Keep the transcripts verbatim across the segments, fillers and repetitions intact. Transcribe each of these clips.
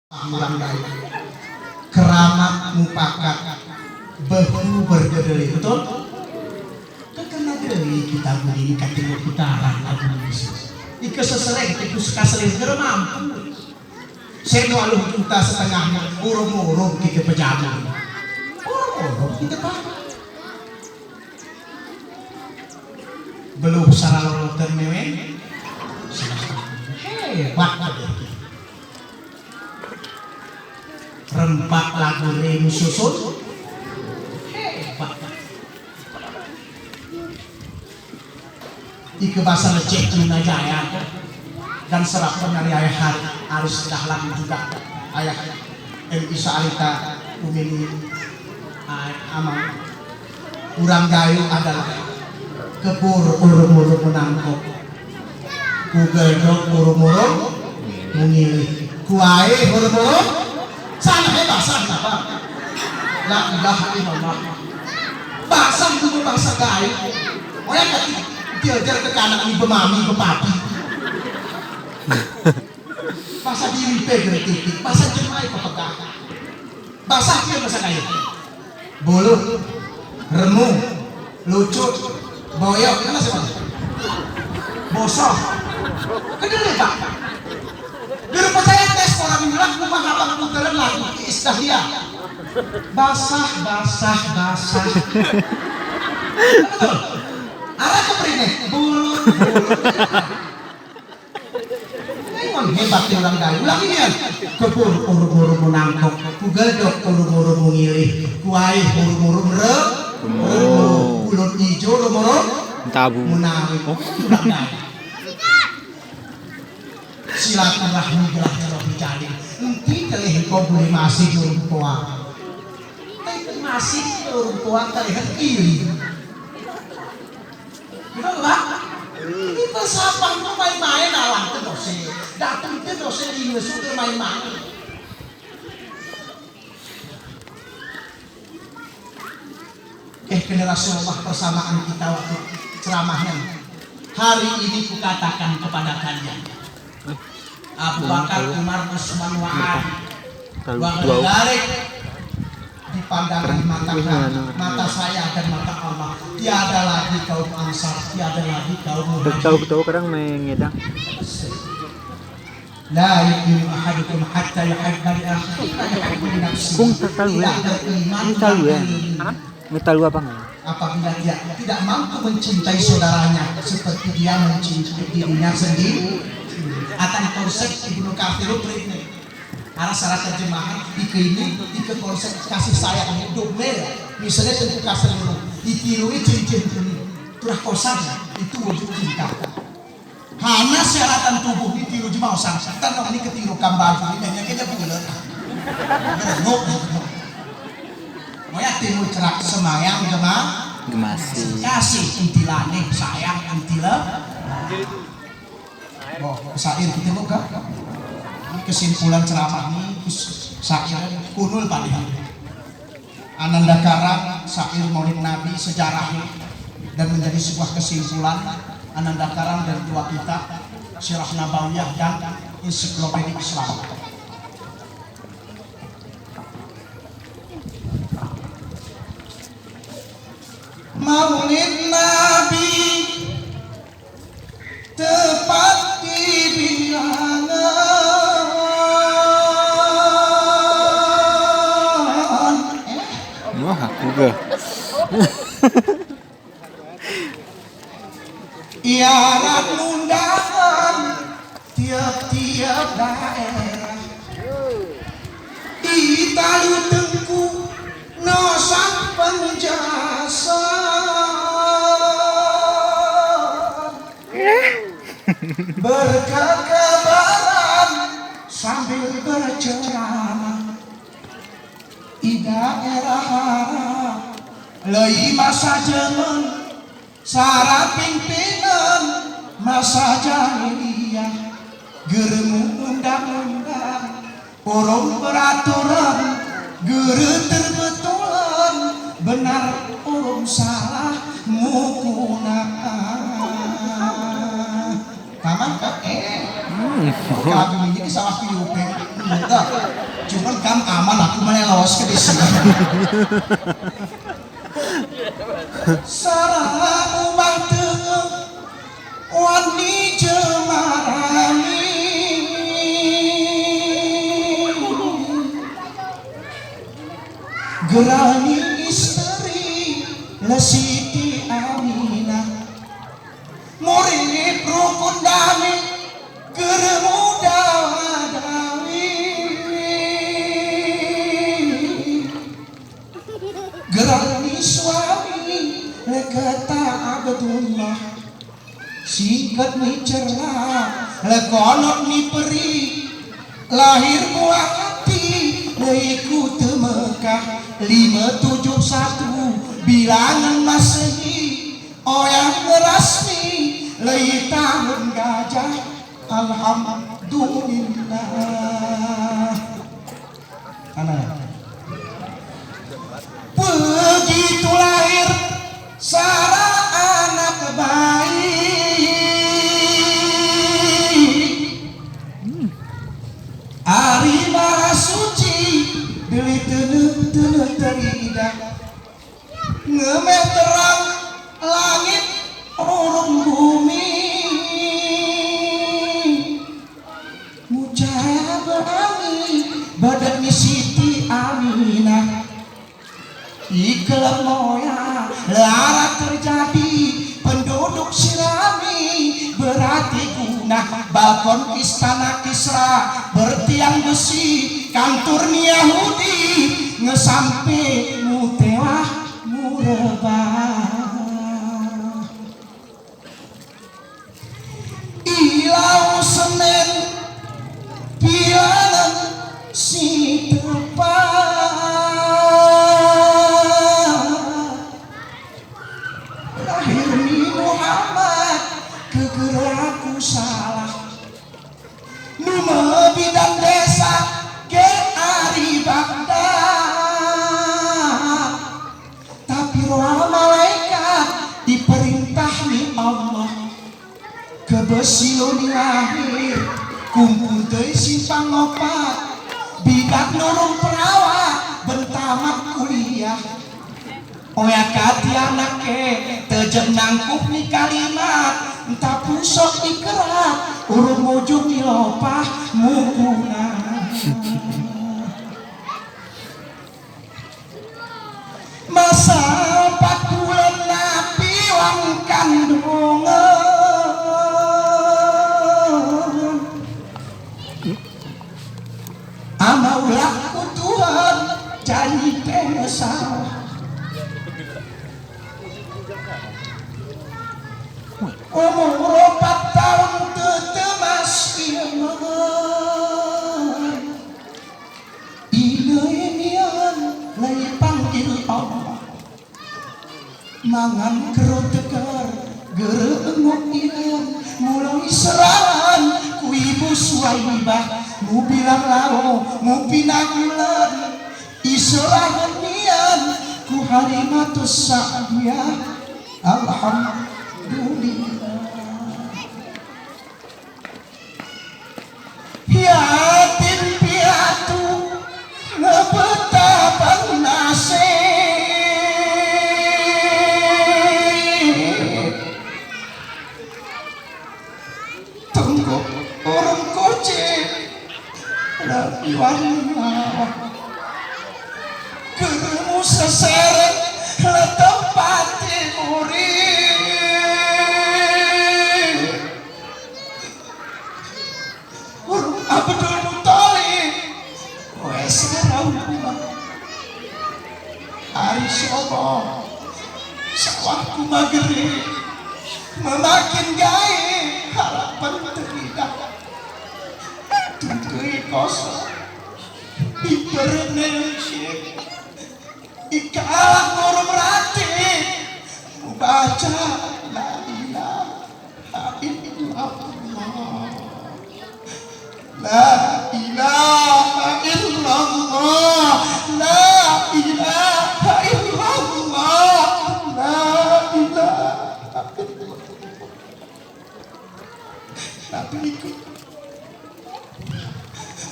Murang daya. Keramat mupakat, behu berdedeli, betul? Kekena deli kita bunyi katanya putaran lagu ini. Ika sesereng, ika suka seling, kena mampu. Seno aluh juta setengahnya, urung-urung kita pejamu. Urung-urung kita pak. Belum saralolotan mewen. Hebat. Rempak lagu remu susun. Hebat. Ika basa Aceh Tuna Jaya. Dan serapan dari ayah Ar-, Aris Dahlan juga. Ayah M I Saalita Umini, ay, amang. Urang Gayo adalah kebur urung-urung menangkok. Kugedok urung-urung mengilih. Kuae urung-urung. Sana he basa apa? La ilaha illallah. Basa itu basa Gayo. Oya kati diajar ke kanak ni bemami bepapi. Basa diri pe gere titik. Basa jemai pepegah. Basa dia basa Gayo. Bulu, remu, lucut, boyok, kena siapa? Bosok. Kedele, Pak. Guru percaya tes orang nyelak rumah abang putaran lagu Iis Dahlia. Basah, basah, basah. Betul. Arah ke perine, bulu, bulu. Memang hebat ya orang Dayu. Ulang ini ya. Kebur urung-urung menangkok, kugedok urung-urung mengilih, kuaih urung-urung re-, remu, kulon ijo urung-urung tabu. Menari. Orang Dayu. Silaturahmi gelah terus dijalin. Enti teleh engko boleh masih di urung tua. Tapi masih di urung tua teleh kiri. Betul, Pak? Ini persapaan itu main-main, alam itu dosa. Datang itu dosa, di Yesus itu main-main. Eh, generasi Allah persamaan kita waktu ceramahnya. Hari ini kukatakan kepada kalian, Abu Bakar, Umar, Usman, wa Ali. Wa ghairi dzalik, di pandangan mata kami, mata saya dan mata Allah, tiada lagi kaum Ansar, tiada lagi kaum Muhajirin. Tahu-tahu kadang mengedang. La yu'minu ahadukum hatta yuhibba li akhihi ma yuhibbu li nafsihi. Tidak beriman, tidak beriman. Apabila dia tidak mampu mencintai saudaranya seperti dia mencintai dirinya sendiri. Atan konsep Ibnu Katsir ini. Arah syarat terjemahan, ika ini, ika konsep kasih sayang ini, dogma ya. Misalnya tentu kasih ini, itiru ini cincin ini. Turah kosan, itu wujud cinta. Hana syaratan tubuh ni tiru jemau sang, sang. Tanam ni ketiru kambal ni, nanya kena pula. Berenuk. Moya tiru cerak semayang jema. Gemasi. Kasih intilane, sayang intila. Oh, sair kita buka. Kesimpulan ceramah ni, sair kunul padihan. Ananda Karang, syair Maulid Nabi, sejarahnya, dan menjadi sebuah kesimpulan, Ananda Karang dan dua kitab, Sirah Nabawiyah dan Ensiklopedi Islam. Maulid Nabi. Tepat di bilangan. Eh? Wah, aku ga. Iaran undangan tiap-tiap daerah. Italu tengku nosang penjelasan. Berkekabaran sambil berceramah. Ida era harap lei masa jaman. Sara pingpingan masa jahiliyah, geremu undang-undang, urung peraturan, gere terbetulan, benar urung salah, mukunaan. Taman ka, eh? Hmm. Kami ini salah piupe. Cuman kam aman, aku malelos ke di sini. Sara umah dengeng wani jemarani. Gerani istri le Siti Aminah. Murip rukun dami geremu dawa-dawi. Gerani suami le keta Abdullah. Singkat ni cerna le konot ni peri. Lahir buah hati le ikut Mekah lima tujuh satu bilangan Masehi. Oya ngerasmi le i tahun gajah. Alhamdulillah. Ana. Begitu lahir sara anak bayi. Ari Maha Suci dili tenep-tenep teridah. Ngemeterang langit urung bumi. Mucaya berani badan ni Siti Aminah. Ikelem oya lara terjadi penduduk Sirami, berarti gunah balkon istana Kisra, bertiang besi kantur ni Yahudi, ngesampe mutewah murebah. Ilau senen pianan si tepat. Lahir ni Muhammad kegeraku salah. Numa bidan desa ge ari Bagdad. Tapi roa malaikat diperintah ni Allah. Kebesilun lahir kumpul dei simpang opat. Bidan nurung perawa bentamat kuliah. Oya kati anake tejep nangkup ni kalimat, entah pusok ikerat urung mujung ni lopah mukuna. Masa empat bulan napi wang kandungan. Ama ulak ku Tuhan janji pengesal. Umur empat tahun tetemas iman. Ine imian lagi panggil Allah. Mangan kerut tegar, gere enguk ilan, mulong iseran ku ibu Suwaibah, mu bilang lao, mu pinagulan, iselahan mian ku Halimatus Sa'diyah. Alhamdulillah. Yatim piatu ngebeta bang nasib. Tunggu urung kuci lapiwan lawa. Geremu seseret letempat timuri. Urung Abdul Muttalib, wes ngerau kuma. Ari sobo, sawah kuma geri, memakin gaé harapan teridah. Tutui kosong, iperene sik. Ika ngurung rati, mubaca la ilaha illallah. La ilaha illallah. La ilaha illallah. La ilaha illallah. Tapi ikut.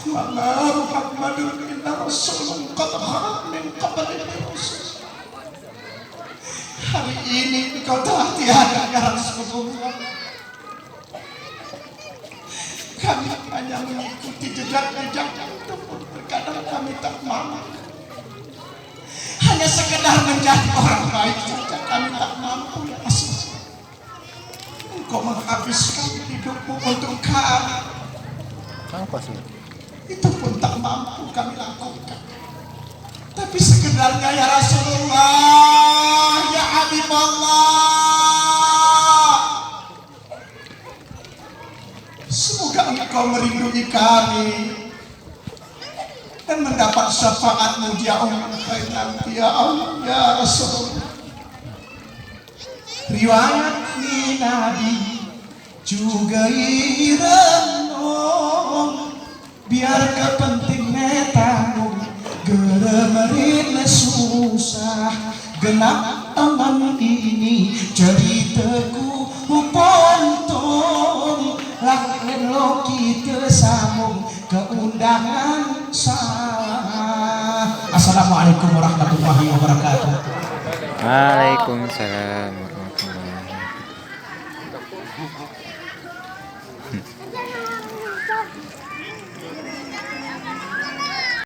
Mana Muhammadun illa rasulun qad khalat min qablihi rusul. Hari ini engkau telah tiada, ya Rasulullah. Kami hanya mengikuti jejak-jejakmu, itu pun terkadang kami tak mampu. Hanya sekedar menjadi orang baik saja kami tak mampu, ya Rasulullah. Engkau menghabiskan hidupmu untuk kami. Itu pun tak mampu kami lakukan. Tapi sekedarnya, ya Rasulullah, ya Habiballah, semoga engkau merindui kami dan mendapat syafaatmu di yaumil akhir nanti, ya Allah, ya Rasulullah. Riwayat ni Nabi juga irenung, biar kepenting ne tanggung, gerem rin susah, genap aman ini ceritaku upontung, lah len lo kita sambung ke undangan saya. Assalamualaikum warahmatullahi wabarakatuh. Waalaikumsalam warahmatullahi wabarakatuh.